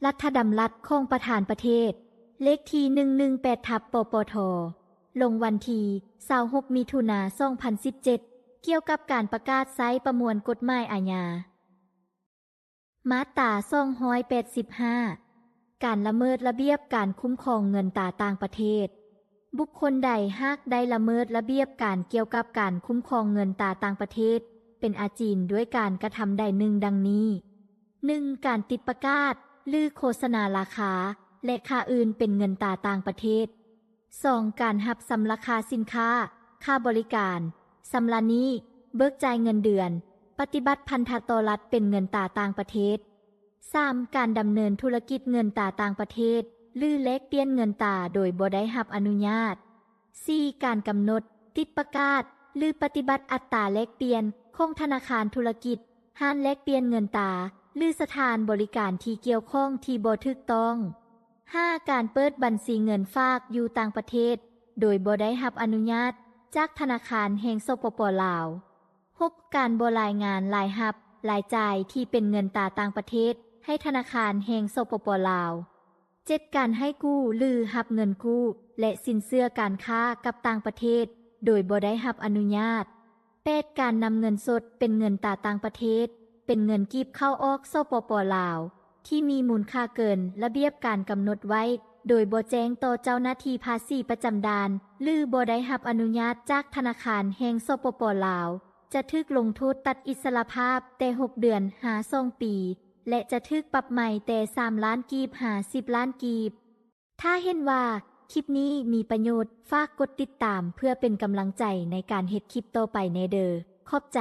ລັດຖະດຳລັດຂອງປະທານປະເທດ ເລກທີໜຶ່ງໜຶ່ງແປດ ທັບ ປປທ ລົງວັນທີຊາວຫົກ ມິຖຸນາ ສອງພັນສິບເຈັດ ກ່ຽວກັບການປະກາດໃຊ້ປະມວນກົດໝາຍອາຍາ. ມາດຕາສອງຮ້ອຍແປດສິບຫ້າ ການລະເມີດລະບຽບການຄຸ້ມຄອງເງິນຕາຕ່າງປະເທດ. ບຸກຄົນໃດຫາກໄດ້ລະເມີດລະບຽບການກ່ຽວກັບການຄຸ້ມຄອງເງິນຕາຕ່າງປະເທດ ເປັນອາຈິນດ້ວຍການກະທຳໃດໜຶ່ງດັ່ງນີ້: ໜຶ່ງ ການຕິດປະກາດ ຫຼື ໂຄສະນາລາຄາ ແລະ ຄ່າອື່ນເປັນເງິນຕາຕ່າງປະເທດ. ສອງ ການຮັບຊຳລະຄ່າສິນຄ້າ, ຄ່າບໍລິການ, ຊຳລະໜີ້, ເບີກຈ່າຍເງິນເດືອນ, ປະຕິບັດພັນທະຕໍ່ລັດເປັນເງິນຕາຕ່າງປະເທດ. ສາມ ການດຳເນີນທຸລະກິດເງິນຕາຕ່າງປະເທດ ຫຼື ແລກປ່ຽນເງິນຕາໂດຍບໍ່ໄດ້ຮັບອະນຸຍາດ. ສີ່ ການກຳນົດ, ຕິດປະກາດ ຫຼື ປະຕິບັດອັດຕາແລກປ່ຽນຂອງທະນາຄານທຸລະກິດ, ຮ້ານແລກປ່ຽນເງິນຕາ ຫຼື ສະຖານບໍລິການທີ່ກ່ຽວຂ້ອງທີ່ບໍ່ຖືກຕ້ອງ. ຫ້າ ການເປີດບັນຊີເງິນຝາກຢູ່ຕ່າງປະເທດ ໂດຍບໍ່ໄດ້ຮັບອະນຸຍາດຈາກທະນາຄານແຫ່ງ ສປປ ລາວ. ຫົກ ການບໍ່ລາຍງານລາຍຮັບ, ລາຍຈ່າຍທີ່ເປັນເງິນຕາຕ່າງປະເທດໃຫ້ທະນາຄານແຫ່ງ ສປປ ລາວ. ເຈັດ ການໃຫ້ກູ້ ຫຼື ຮັບເງິນກູ້ ແລະ ສິນເຊື່ອການຄ້າກັບຕ່າງປະເທດ ໂດຍບໍ່ໄດ້ຮັບອະນຸຍາດ. ແປດ ການນຳເງິນສົດເປັນເງິນຕາຕ່າງປະເທດ ເປັນເງິນກີບເຂົ້າອອກ ສປປ ລາວ ທີ່ມີມູນຄ່າເກີນລະບຽບການກຳນົດໄວ້ ໂດຍບໍ່ແຈ້ງຕໍ່ເຈົ້າໜ້າທີ່ພາສີປະຈຳດ່ານ ຫຼື ບໍ່ໄດ້ຮັບອະນຸຍາດຈາກທະນາຄານແຫ່ງ ສປປ ລາວ ຈະຖືກລົງໂທດຕັດອິດສະຫຼະພາບແຕ່ຫົກເດືອນຫາສອງປີ ແລະ ຈະຖືກປັບໃໝແຕ່ສາມລ້ານກີບຫາສິບລ້ານກີບ. ຖ້າເຫັນວ່າຄລິບນີ້ມີປະໂຫຍດ, ຝາກກົດຕິດຕາມເພື່ອເປັນກຳລັງໃຈໃນການເຮັດຄລິບຕໍ່ໄປແດ່ເດີ. ຂອບໃຈ.